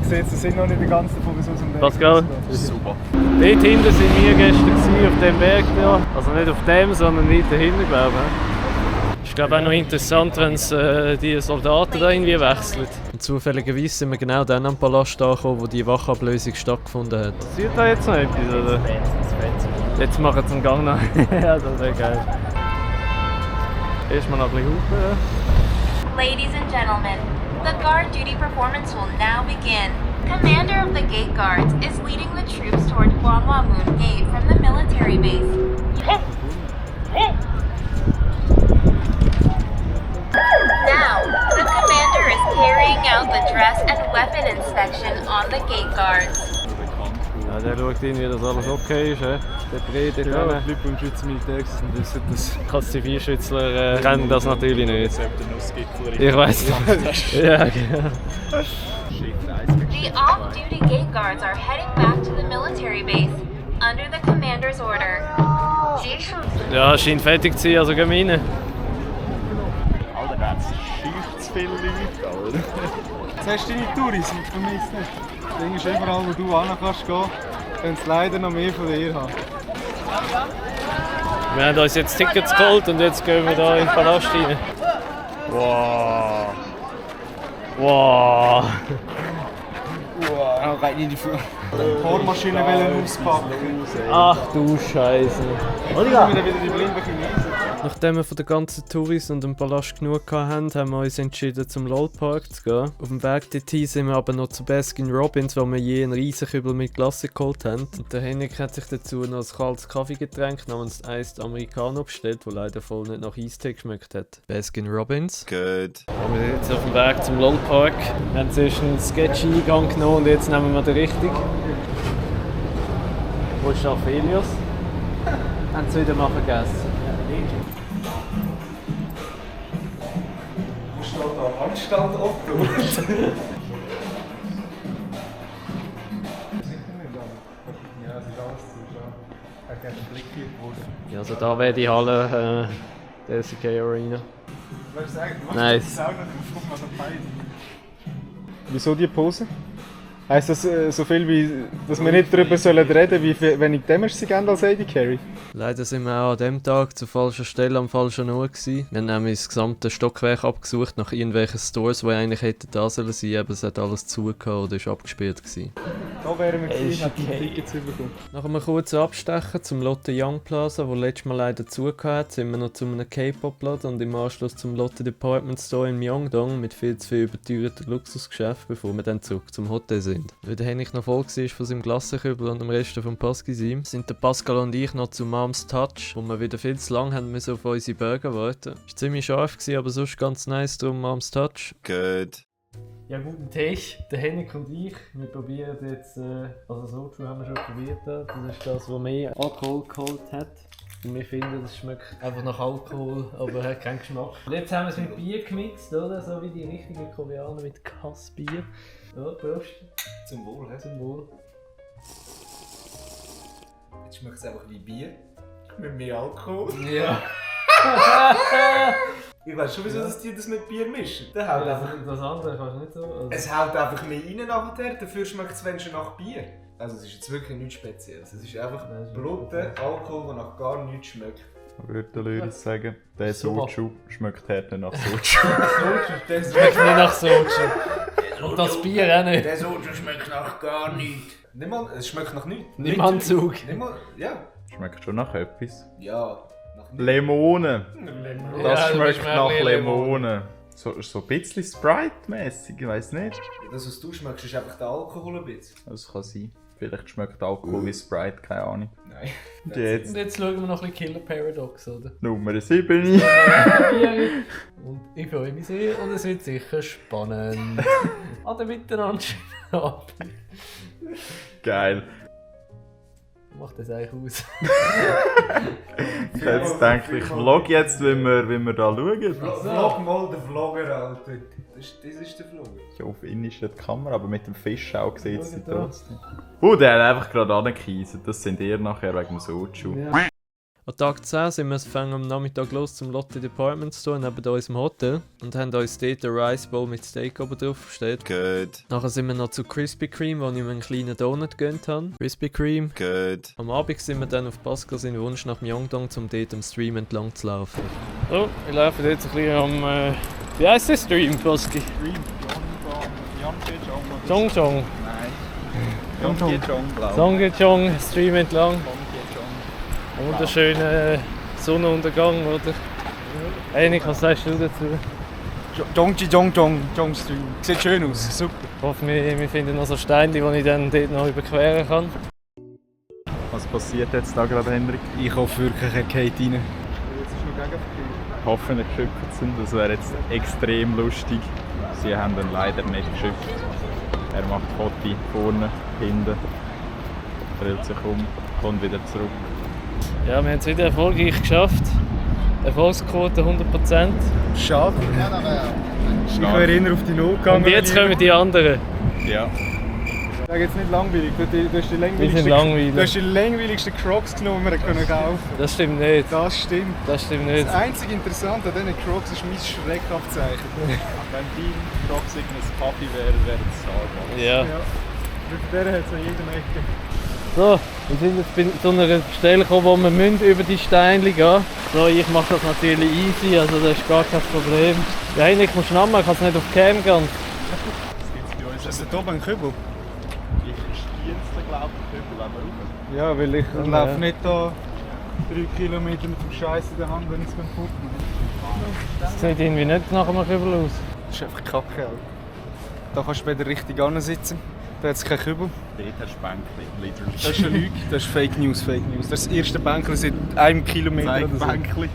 Ich sehe jetzt, das sind noch nicht die ganzen von uns aus dem Berg. Pascal? Super. Dort hinten sind wir gestern gewesen, auf dem Berg da. Also nicht auf dem, sondern weiter hinten, glaube ich. Ist glaube auch noch interessant, wenn es die Soldaten da irgendwie wechseln. Und zufälligerweise sind wir genau dann am Palast angekommen, wo die Wachablösung stattgefunden hat. Sieht da jetzt noch etwas, oder? Jetzt machen sie einen Gang nach. Ja, das wäre geil. Erstmal noch ein bisschen hupen. Ladies and gentlemen, the guard duty performance will now begin. Commander of the Gate Guards is leading the troops toward Gwanghwamun Gate from the military base. Now, the commander is carrying out the dress and weapon inspection on the gate guards. Ja, der schaut irgendwie, dass alles okay ist. Der Brei dort Ja, hinten. die Leute, die im Schweizer Militär sind, wissen das. Zivilschützler kennen das natürlich nicht. Der Nussgipfel. Ich weiss das. Ja, genau. The off-duty gate guards are heading back to the military base under the commander's order. Ja, scheint fertig zu sein, also gehen wir rein. Alter, da hat's schießt zu viele Leute, Alter. Jetzt hast du deine Touris und vermisst nicht. Das Ding ist überall, wo du hin kannst gehen, können sie leider noch mehr von dir haben. Wir haben uns jetzt Tickets geholt und jetzt gehen wir hier in den Palast rein. Wow. Wow! Wow, rein in die Bohrmaschine auspacken. Ach du Scheiße. Jetzt sind wir wieder die blinden Chinesen. Nachdem wir von den ganzen Touris und dem Palast genug hatten, haben wir uns entschieden, zum LOL-Park zu gehen. Auf dem Weg dorthin sind wir aber noch zu Baskin Robbins, wo wir je einen riesen Kübel mit Glasse geholt haben. Und der Henrik hat sich dazu noch ein kaltes Kaffeegetränk namens Iced Americano bestellt, das leider voll nicht nach Eistee geschmeckt hat. Baskin Robbins. Good. Wir sind jetzt auf dem Weg zum LOL-Park. Wir haben zuerst einen sketchy Eingang genommen und jetzt nehmen wir den richtigen. Wo ist der Felius? Haben sie wieder mal vergessen. Da steht da Anstand Otto. Ja, es ist alles zu. Er hat einen Blick hier. Ja, also da wäre die Halle der SK Arena. Was sagen? Nice. Wieso die Pose? Heisst das so viel wie, dass wir nicht darüber reden sollen, wie wenig Damage sie geben als AD Carry? Leider sind wir auch an dem Tag zur falschen Stelle am falschen Ort gewesen. Wir haben nämlich das gesamte Stockwerk abgesucht nach irgendwelchen Stores, die eigentlich hätten da sollen sein, aber es hat alles zugehört oder ist abgesperrt gewesen. Da wären wir gewesen, hätten wir Tickets bekommen. Nach einem kurzen Abstechen zum Lotte Young Plaza, wo letztes Mal leider zugehört hat, sind wir noch zu einem K-Pop-Laden und im Anschluss zum Lotte Department Store in Myeongdong mit viel zu viel überteuerten Luxusgeschäften, bevor wir dann zurück zum Hotel sind. Weil der Henrik noch voll war von seinem Glassenkübel und dem Rest vom Pasquisim, sind der Pascal und ich noch zu Mom's Touch, wo wir wieder viel zu lange haben müssen auf unsere Burger warten. Es war ziemlich scharf, aber sonst ganz nice, darum Mom's Touch. Good. Ja, guten Tag, der Henrik und ich. Wir probieren jetzt, also Soju haben wir schon probiert. Das ist das, was mehr Alkohol geholt hat. Und wir finden, das schmeckt einfach nach Alkohol, aber hat keinen Geschmack. Und jetzt haben wir es mit Bier gemixt, oder? So wie die richtigen Koreaner mit Kassbier. Ja, Prost. Zum Wohl, hä? Zum Wohl. Jetzt schmeckt es einfach wie Bier. Mit mehr Alkohol. Ja. Ich weiß schon, wieso das die das mit Bier mischen. Das andere kannst du nicht so. Also. Es hält einfach mehr rein nachher, dafür schmeckt es wenn schon nach Bier. Also es ist jetzt wirklich nichts Spezielles. Es ist einfach Blutten, Alkohol, der nach gar nichts schmeckt. Würde der Lyris sagen, der Soju schmeckt härter nach Soju. Der schmeckt nicht nach Soju. Und das Bier auch nicht. Der Soju schmeckt nach gar nichts. Nicht mal, es schmeckt nach nichts. Nimm Anzug. Nicht mal, ja. Schmeckt schon nach etwas. Ja. Nach nichts. Lemone. Das Ja, schmeckt nach Lemone. Lemone. So ein bisschen Sprite-mäßig, ich weiß nicht. Das, was du schmeckst, ist einfach der Alkohol ein bisschen. Das kann sein. Vielleicht schmeckt Alkohol wie Sprite, keine Ahnung. Nein. Und jetzt Und jetzt schauen wir noch ein bisschen Killer Paradox, oder? Nummer 7. Und ich freue mich sehr und es wird sicher spannend. Ade miteinander, schönen Abend. Geil. Macht das eigentlich aus? Jetzt denke ich vlog jetzt, wenn wir da schauen. Vlog mal den Vlogger, Alter. Das ist der Vlogger. Ja, auf ihn ist die Kamera, aber mit dem Fischauge sieht es nicht trotzdem. Der hat einfach gerade angekiesen. Das sind ihr nachher wegen dem Soju. Ja. An Tag 10 sind wir fangen am Nachmittag los zum Lotte Department Store neben unserem Hotel und haben uns dort einen Rice Bowl mit Steak oben drauf bestellt. Good. Nachher sind wir noch zu Krispy Kreme, wo ich mir einen kleinen Donut gegönnt habe. Krispy Kreme. Good. Am Abend sind wir dann auf Pascal seinen Wunsch nach Myeongdong, um dort am Stream entlang zu laufen. Oh, wir laufen jetzt ein bisschen am... wie heisst der Stream, Paski? Chongchong. Nein. Yongchong, glaube ich. Songjong, Stream entlang. Ein wunderschöner Sonnenuntergang, oder? Einig, was sagst du dazu? Jong Stream. Sieht schön aus, super. Ich hoffe, wir finden noch so Steine, die ich dann dort noch überqueren kann. Was passiert jetzt da gerade, Henrik? Ich hoffe wirklich, er geht rein. Hoffentlich geschützt sind. Das wäre jetzt extrem lustig. Sie haben dann leider nicht geschützt. Er macht Fotos vorne, hinten, dreht sich um, kommt wieder zurück. Ja, wir haben es wieder erfolgreich geschafft. Erfolgsquote 100%. Schade. Ich wäre eher auf die Not gegangen. Und jetzt kommen die anderen. Ja. Ich sage jetzt nicht langweilig, du hast die langweiligsten Crocs genommen, die wir kaufen können. Das stimmt nicht. Das stimmt. Das stimmt nicht. Das einzige Interessante an diesen Crocs ist mein Schreckabzeichen. Wenn dein Crocs ein Kaffee wäre, wäre es Starbucks. Ja. Mit der hat es an jedem Ecke. So, wir sind jetzt bei so einer Stelle gekommen, wo wir über die Steine gehen. So, ich mache das natürlich easy, also das ist gar kein Problem. Ja, ich muss schnell machen, ich kann es nicht auf die Cam gehen. Ist das da oben ein Kübel? Ich stienste, glaube ich, Kübel, wenn wir rauf. Ja, weil ich laufe nicht da 3 Kilometer mit dem Scheiß in der Hand, wenn ich es kaputt mache. Das sieht irgendwie nicht nach einem Kübel aus. Das ist einfach Kacke, Alter. Da kannst du später richtig sitzen. Da hat es keinen Kübel. Dort hast du Bänkchen, literally. Das ist eine Lüge, das ist Fake News, Fake News. Das ist das erste Bänkchen seit 1 Kilometer oder so. Bänkchen.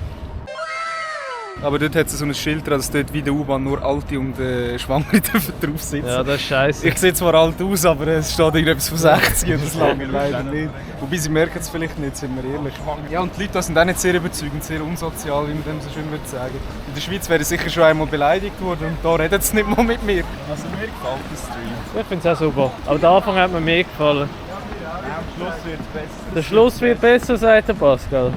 Aber dort hat es so ein Schild dran, dass dort wie der U-Bahn nur Alte und Schwangere drauf sitzen. Ja, das ist scheiße. Ich sehe zwar alt aus, aber es steht irgendetwas von 60 und das lange leider nicht. Wobei sie merken es vielleicht nicht, sind wir ehrlich. Ja, und die Leute sind auch nicht sehr überzeugend, sehr unsozial, wie man dem so schön würde sagen. In der Schweiz wäre ich sicher schon einmal beleidigt worden und da redet sie nicht mal mit mir. Also mir gefällt der Stream. Ich finde es auch super. Aber der Anfang hat mir mehr gefallen. Ja, am Schluss wird es besser. Der Schluss wird besser, sagt der Pascal.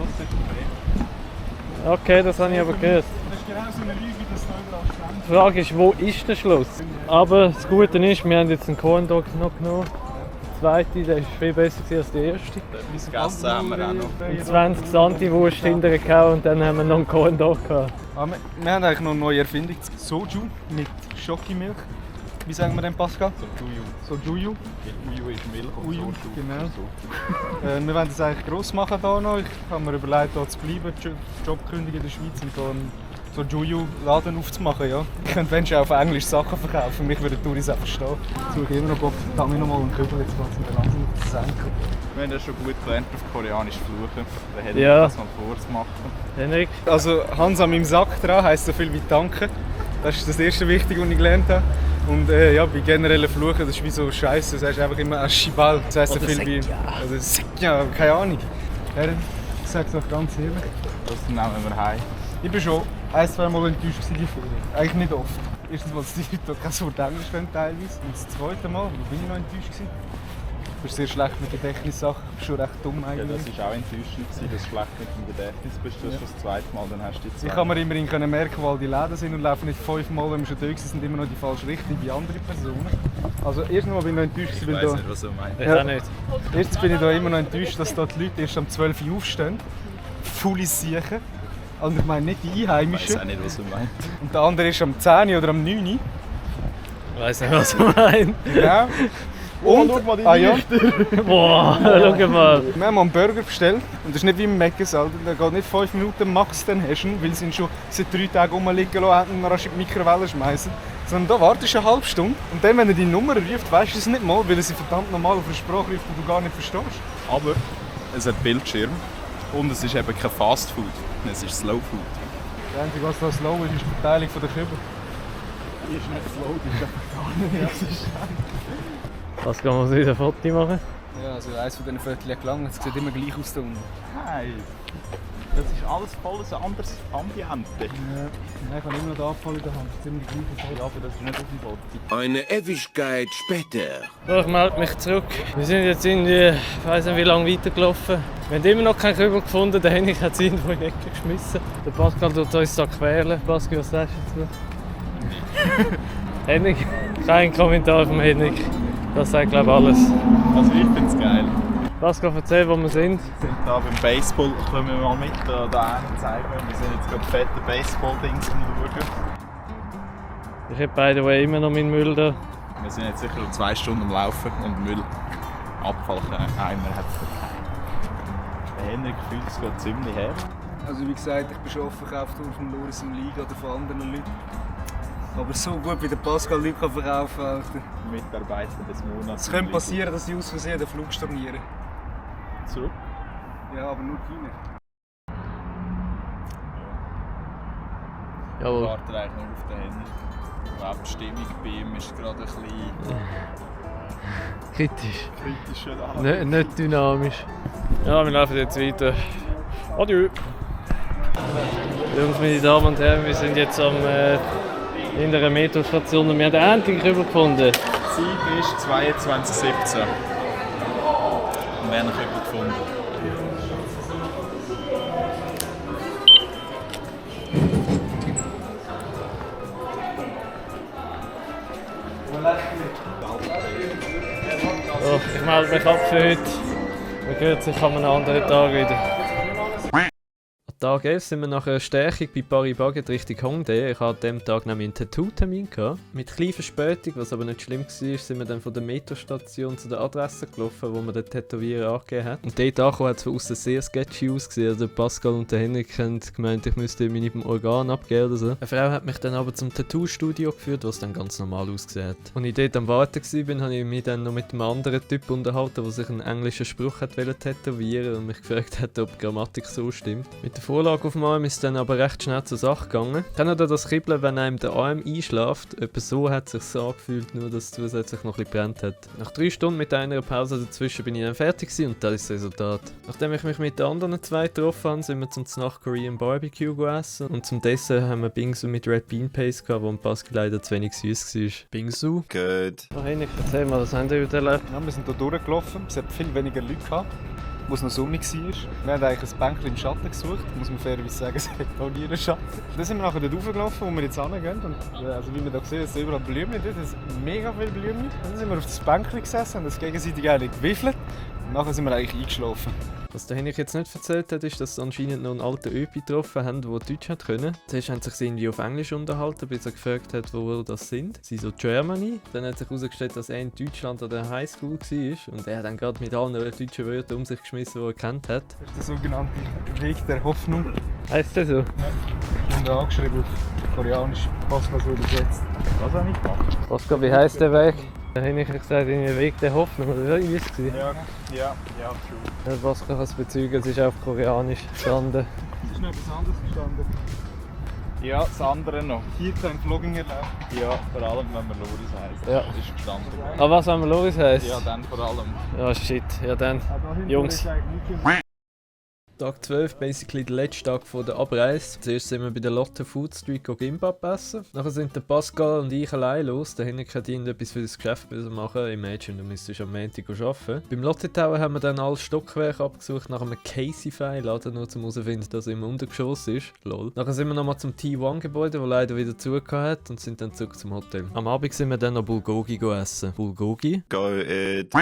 Okay, das habe ich aber gehört. Das ist genau so eine Lüge, dass da überall stand. Die Frage ist, wo ist der Schluss? Aber das Gute ist, wir haben jetzt einen Corn Dog noch genommen. Der zweite, der war viel besser als der erste. Etwas gegessen haben wir auch noch. Und 20 Santi Wurst hinterher gehauen und dann haben wir noch einen Corn Dog gehabt. Wir haben eigentlich noch eine neue Erfindung. Soju mit Schokimilch. Wie sagen wir denn, Pascal? Soju. Uju ist Milch und Uju, Soju. genau. Wir wollen das eigentlich gross machen hier noch. Ich habe mir überlegt, hier zu bleiben, Job kündigen in der Schweiz und hier einen Soju-Laden aufzumachen. Ja. Ich könnte wenn schon auf Englisch Sachen verkaufen, mich würden die Touris auch verstehen. Ich suche immer noch, ob ich noch mal einen Kübel, jetzt geht es mir langsam auf den Senkel. Wir haben ja schon gut gelernt auf Koreanisch fluchen. Dann hätte Ja. ich das mal vorzumachen. Henrik? Also Hans an meinem Sack dran heisst so viel wie Danke. Das ist das erste Wichtige, was ich gelernt habe. Und ja, bei generellen Fluchen, das ist wie so Scheiße, du sagst einfach immer Aschibal. Das heisst so viel wie. Also Sekja, keine Ahnung. Ja, ich sag's auch ganz ehrlich. Das nehmen wir heim. Ich bin schon 1-2 Mal enttäuscht in die Ferien. Eigentlich nicht oft. Erstens, weil die Leute kein Wort Englisch können teilweise. Und das zweite Mal, wo bin ich noch enttäuscht gewesen? Du bist sehr schlecht mit Gedächtnissachen, du bist schon recht dumm Ja, eigentlich. das war auch enttäuschend, dass du schlecht mit dem Gedächtnis bist. Das ist schon das zweite Mal, dann hast du die Ich zwei. kann mir immerhin merken, wo all die Läden sind und laufen nicht 5 Mal, wenn wir schon da sind, immer noch die falsche Richtung wie andere Personen. Also erstens mal bin ich noch enttäuscht, Ich weil weiss da... nicht, was du meinst. Ich auch nicht. Erstens bin ich da immer noch enttäuscht, dass da die Leute erst um 12 Uhr aufstehen. Faule Siechen. Also ich meine nicht die Ich weiss Einheimischen. auch nicht, was du meinst. Und der andere ist um 10 Uhr oder um 9 Uhr. Ich weiss nicht, was du meinst. Genau. Und, ja, Boah, schau mal. wir haben einen Burger bestellt und das ist nicht wie im Mc's, Alter. Der geht nicht 5 Minuten max, dann hast du ihn, weil sie ihn schon seit 3 Tagen rumliegen lassen und ihn rasch in die Mikrowelle schmeißen. Sondern da wartest du eine halbe Stunde und dann, wenn er die Nummer ruft, weißt du es nicht mal, weil er sie verdammt normal auf eine Sprache ruft, die du gar nicht verstehst. Aber es hat Bildschirm und es ist eben kein Fast Food, es ist Slow Food. Das Einzige, was da slow ist, ist die Verteilung der Kübel. Die ist nicht slow, die ist einfach gar nicht. Was kann man wieder ein Foto machen? Ja, also eins von diesen Vierteln hat gelangt, es sieht immer gleich aus da unten. Nein, das ist alles voll ein anderes Ambiente. Ja, ich habe immer noch den Abfall in der Hand, ziemlich gleich Foto. Ja, aber das ist nicht auf dem Foto. Eine Ewigkeit später. So, ich melde mich zurück. Wir sind jetzt irgendwie, ich weiss nicht wie lange weitergelaufen. Wir haben immer noch keinen Kübel gefunden, der Henrik hat sie irgendwo in die Ecke geschmissen. Der Pascal tut uns da quälen. Pascal, was sagst du dazu? Henrik? Kein Kommentar vom Henrik. Das sagt glaube ich alles. Also ich finde es geil. Pascal, erzähl, wo wir sind. Wir sind hier beim Baseball, können wir mal mit da einen zeigen. Wir sind jetzt gerade fette Baseball-Dings schauen. Ich habe by the way immer noch meinen Müll da. Wir sind jetzt sicher 2 Stunden am Laufen und Müllabfalleimer hat es keinen. Der Henrik fühlt es gerade ziemlich her. Also wie gesagt, ich bin schon oft verkauft worden von Loris im Liga oder von anderen Leuten. Aber so gut wie der Pascal Leute kann verkaufen kann. Mitarbeiter des Monats. Es könnte passieren, dass ich aus Versehen den Flug storniere. Zurück? Ja, aber nur China. Ich Jawohl. warte eigentlich noch auf den Henrik. Die Stimmung bei ihm ist gerade ein bisschen Kritisch. Kritisch schon Nicht dynamisch. Ja, wir laufen jetzt weiter. Adieu. Jungs, meine Damen und Herren, wir sind jetzt in der Metrostation und wir haben endlich Kübel gefunden. Zeit ist 22:17. Und wir haben einen Kübel gefunden. So, ich melde mich ab für heute. Man hört sich an einem anderen Tag wieder. An Tag 11 sind wir nach einer Stärkung bei Paris Baguette Richtung Hongdae. Ich hatte an diesem Tag nämlich einen Tattoo-Termin. Mit kleiner Verspätung, was aber nicht schlimm war, sind wir dann von der Metrostation zu der Adresse gelaufen, wo man den Tätowierer angegeben hat. Und dort angekommen hat es von außen sehr sketchy ausgesehen. Also Pascal und der Henrik haben gemeint, ich müsste meine Organ abgeben oder so. Eine Frau hat mich dann aber zum Tattoo-Studio geführt, was dann ganz normal ausgesehen hat. Als ich dort am Warten war, habe ich mich dann noch mit einem anderen Typ unterhalten, der sich einen englischen Spruch wollte tätowieren und mich gefragt hat, ob die Grammatik so stimmt. Mit der Vorlage auf dem Arm ist es dann aber recht schnell zur Sache gegangen. Kennt ihr das Kribbeln, wenn einem der Arm einschläft? Etwa so hat es sich angefühlt, nur dass es zusätzlich noch ein bisschen brennt hat. Nach 3 Stunden mit einer Pause dazwischen bin ich dann fertig und das ist das Resultat. Nachdem ich mich mit den anderen 2 getroffen habe, sind wir zum Snack Korean Barbecue gegessen und zum Dessert haben wir Bingsu mit Red Bean Paste gehabt, wo ein Pascal leider zu wenig süß war. Bingsu? Gut. Oh, Henrik, erzähl mal, was haben wir heute erlebt? Ja, wir sind hier durchgelaufen, es hat viel weniger Leute gehabt, wo es noch sonnig war. Wir haben eigentlich ein Bänkchen im Schatten gesucht, muss man fairerweise sagen, es hat auch nie einen Schatten. Dann sind wir nachher dort raufgelaufen, wo wir jetzt hingehen. Und also wie man hier sieht, es sind überall Blümchen dort, es sind mega viele Blümchen. Dann sind wir auf das Bänkchen gesessen und das gegenseitig eigentlich gewiffelt. Und nachher sind wir eigentlich eingeschlafen. Was der Henrik jetzt nicht erzählt hat, ist, dass sie anscheinend noch einen alten Öpi getroffen haben, der Deutsch hat können. Zuerst haben sie sich irgendwie auf Englisch unterhalten, bis er gefragt hat, wo das sind. Sie so Germany. Dann hat sich herausgestellt, dass er in Deutschland an der Highschool war. Und er hat dann gerade mit allen deutschen Wörtern um sich geschmissen, die er kennt hat. Das ist der sogenannte Weg der Hoffnung. Heißt das so? Und angeschrieben auf Koreanisch. Pascal so übersetzt. Was habe ich gemacht? Pascal, wie heisst der Weg? Der Henrik hat gesagt, in den Weg der Hoffnung, oder wie war es? Ja, true. Pascal kann es bezeugen, es ist auf Koreanisch gestanden. Es ist noch etwas anderes gestanden. Ja, das andere noch. Hier kein Vlogging erlaubt. Ja, vor allem wenn man Loris heisst. Ja. Ist gestanden. Aber was, wenn man Loris heisst? Ja, dann vor allem. Ja, shit. Ja, dann. Jungs. Tag 12, basically der letzte Tag von der Abreise. Zuerst sind wir bei der Lotte Food Street Gimbap essen. Nachher sind der Pascal und ich allein los. Der Henrik hat irgendetwas für das Geschäft machen. Imagine, du müsstest am Montag arbeiten. Beim Lotte Tower haben wir dann alle Stockwerke abgesucht nach einem Caseyfy-Laden, nur zum herausfinden, dass er im Untergeschoss ist. Lol. Nachher sind wir nochmal zum T1-Gebäude, das leider wieder zugehört hat, und sind dann zurück zum Hotel. Am Abend sind wir dann noch Bulgogi essen. Bulgogi? Gut.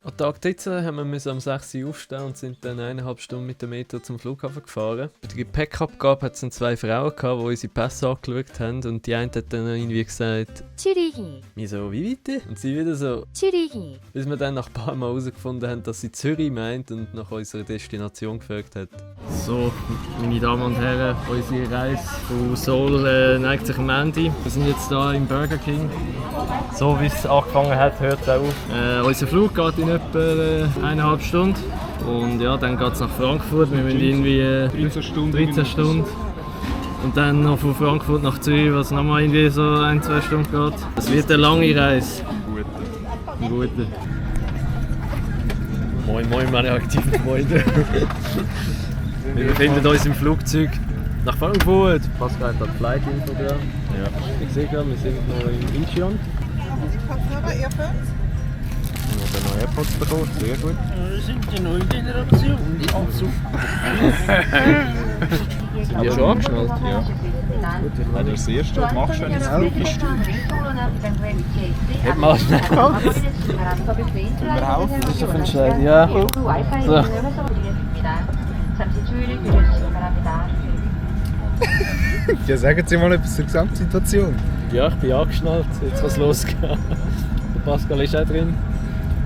An Tag 13 haben wir am 6 Uhr aufstehen und sind dann 1,5 Stunden mit dem Metro zum Flughafen gefahren. Bei der Gepäckabgabe hat es dann 2 Frauen gehabt, die unsere Pässe angeschaut haben, und die eine hat dann irgendwie gesagt Zürich. Wir so, wie bitte? Und sie wieder so Zürich. bis wir dann nach ein paar Mal herausgefunden haben, dass sie Zürich meint und nach unserer Destination gefragt hat. So, meine Damen und Herren, unsere Reise von Seoul neigt sich am Ende. Wir sind jetzt hier im Burger King. So wie es angefangen hat, hört es auch auf. Unser Flug geht in etwa 1,5 Stunden. Und ja, dann geht es nach Frankfurt. Wir müssen irgendwie 13 Stunden. Und dann noch von Frankfurt nach Zürich, was nochmal irgendwie so 1-2 Stunden geht. Es wird eine lange Reise. Gute. Moin, moin, meine aktiven Freunde. Wir befinden uns im Flugzeug nach Frankfurt. Pascal hat das Flight-Info da. Ja. Ich sehe gerade, wir sind noch in Incheon. Kopfhörer, Earphones? Wir haben noch AirPods bekommen, sehr gut. Wir sind die neue Generation. Sind die schon angeschnallt? Ja. Gut, das erste, was machst du, wenn du ins Flug bist? Hätt mal schnell. Überhaupt? Das ist doch ein Scheiß, ja. So. Ja, sagen Sie mal etwas zur Gesamtsituation. Ja, ich bin angeschnallt, jetzt kann es losgehen. Der Pascal ist auch drin.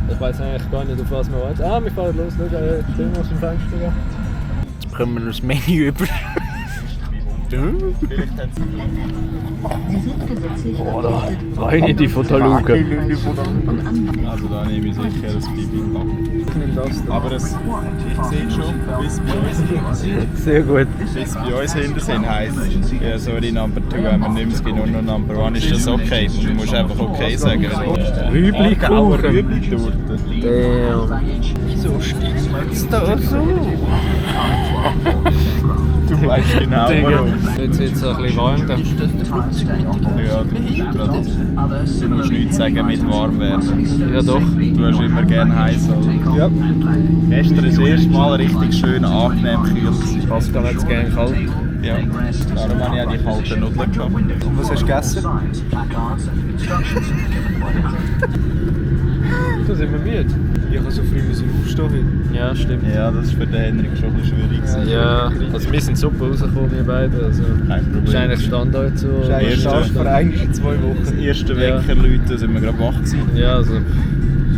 Ich weiß eigentlich gar nicht, auf was wir warten. Ah, wir fahren los, schau, stehen wir aus dem Fenster. Kommen wir das Menü über. Vielleicht haben sie Oh, da weine die von der Luke. Also da nehme ich sicher das Bibimbap. Aber es sieht schon, bis bei uns Sehr gut. bis bei uns hinten sind, heisst ja, sorry, Number 2 haben wir nicht mehr, nur noch Number 1 ist das okay. Und du musst einfach okay sagen. Rübli-Kuchen. Rübli-Torte. Damn. Wieso stimmt es da so? Du weißt genau warum. Jetzt wird es ein bisschen warm. Dann. Ja, du musst nichts sagen mit warm werden. Ja doch. Du hast immer gerne heiß. Also. Ja. Gestern war das erste Mal richtig schön angenehm kühl. Pascal hat es gerne kalt. Ja, darum habe ich auch die kalten Nudeln gehabt. Und was hast du gegessen? Da sind wir müde. Ich habe so früh aufstehen heute. Ja, stimmt. Ja, das war für den Henrik schon ein bisschen schwierig. Ja, also wir sind super rausgekommen, wir beide. Also, Kein Problem. das ist eigentlich Standard so. Das ist eigentlich stark für eigentlich in 2 Wochen. Das erste Wecker sind wir gerade wach gewesen. Ja, also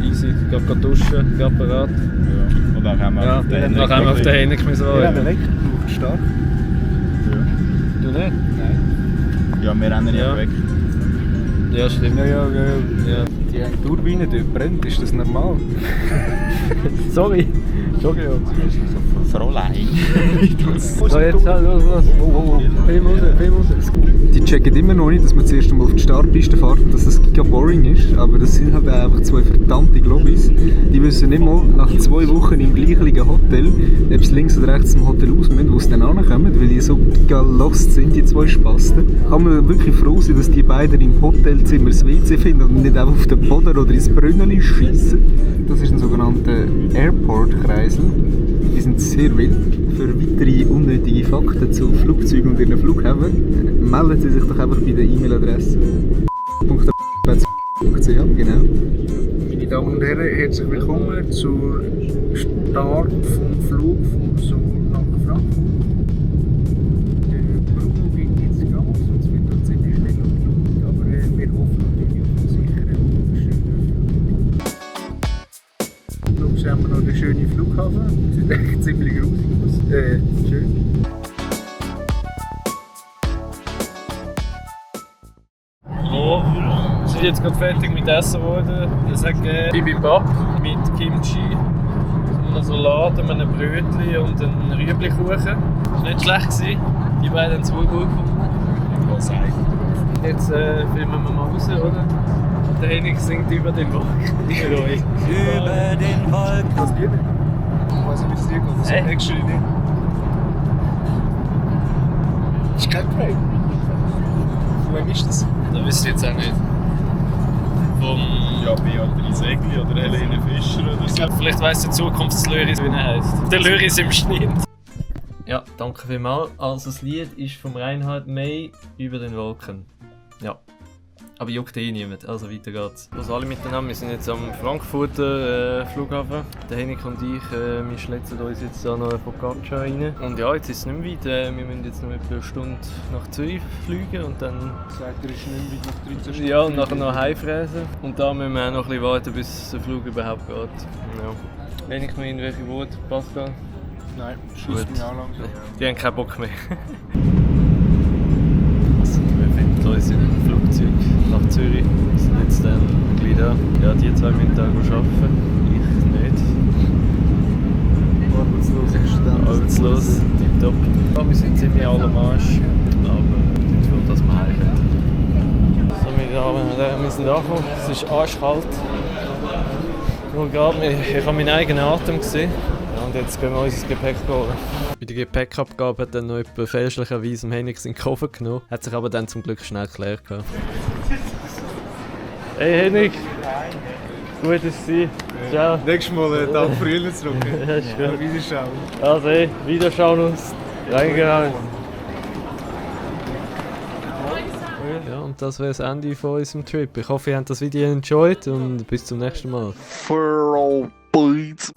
easy. Ich gehe gerade duschen, gerade bereit. Ja. Und dann haben wir auf den Henrik. Dann haben wir auf den Henrik müssen Ja, warten. Wecker braucht stark. Du nicht? Ja, wir rennen ja weg. Ja, stimmt. Ja. Ja. Die Turbine dort brennt, ist das normal? Sorry. Entschuldigung. Fräulein. So, jetzt los. Film raus. Die checken immer noch nicht, dass man zuerst einmal auf die Startpiste fährt und dass das giga boring ist, aber das sind halt einfach 2 verdammte Globis. Die wissen nicht mal nach 2 Wochen im gleichen Hotel, ob sie links oder rechts zum Hotel aus müssen, wo sie dann ankommen, weil die so giga lost sind, die 2 Spasten. Kann man wirklich froh sein, dass die beiden im Hotelzimmer das WC finden und nicht einfach auf den Boden oder ins Brünneli schiessen. Das ist ein sogenannter Airport-Kreisel. Die sind sehr wild. Für weitere unnötige Fakten zu Flugzeugen und ihren Flughäfen melden Sie sich doch einfach bei der E-Mail-Adresse .ch, genau. Meine Damen und Herren, herzlich willkommen zum Start vom Flug von Seoul nach Frankfurt. Der Bruno gibt jetzt Gas, sonst wird er ziemlich schnell umgeschaut, aber wir hoffen natürlich auf einen sicheren und schönen Flug. Jetzt haben wir noch den schönen Flughafen, sieht echt ziemlich grusig aus. Schön. Oh, wir sind jetzt gerade fertig mit Essen geworden. Es hat Bibimbap mit Kimchi, einem Salat, einem Brötchen und einem Rüeblikuchen. Das war nicht schlecht gewesen. Die beiden haben es wohl gut gefunden. Was eigentlich? Jetzt filmen wir mal raus, oder? Und der Henning singt über den Wolken. Über den Wolken. Das Lied? Ich weiß nicht, wie es dir geht. Das ist actually nicht. Das ist kein Break. Von wem ist das? Das wisst ihr jetzt auch nicht. Vom... Ja, Beatrice Egli oder Helene Fischer oder so. Vielleicht weiss der Zukunftslöris, wie er heisst. Der Löris im Schnitt. Ja, danke vielmals. Also das Lied ist vom Reinhard May «Über den Wolken». Ja. Aber juckt eh niemand, also weiter geht's. Also alle miteinander, wir sind jetzt am Frankfurter Flughafen. Der Henrik und ich, wir schletzen uns jetzt da noch eine Focaccia rein. Und ja, jetzt ist es nicht mehr weit. Wir müssen jetzt noch etwa eine Stunde nach Zürich fliegen und dann... Sagt er, ist nicht mehr weit nach 13 Stunden. Ja, und nachher noch heimfräsen. Und da müssen wir auch noch ein bisschen warten, bis der Flug überhaupt geht. Ja. Henrik, noch irgendwelche Worte, Pascal? Nein, schießt mich an langsam. Die haben keinen Bock mehr. Also, wir finden uns in einem Flugzeug nach Zürich. Wir sind jetzt dann gleich da. Ja, die 2 müssen arbeiten. Ich nicht. Arbeitslos ist dann. Arbeitslos, tipptopp. Ja, wir sind ziemlich alle am Arsch. Aber ich will, dass wir heimkommen. So, meine Damen und Herren, wir sind angekommen. Es ist arschkalt. Nur gerade, ich habe meinen eigenen Atem gesehen. Und jetzt gehen wir unser Gepäck holen. Bei der Gepäckabgabe hat dann noch jemand fälschlicherweise dem Henrik seinen Koffer genommen. Hat sich aber dann zum Glück schnell geklärt. Hey Henrik! Gut, dass Sie. Ciao! Nächstes Mal einen Tag früher zurück. Ja, ist gut. Wiederschauen. Also hey, Wiederschauen uns. Reingegangen. Ja, und das wäre das Ende von unserem Trip. Ich hoffe, ihr habt das Video enjoyed und bis zum nächsten Mal. For all boys.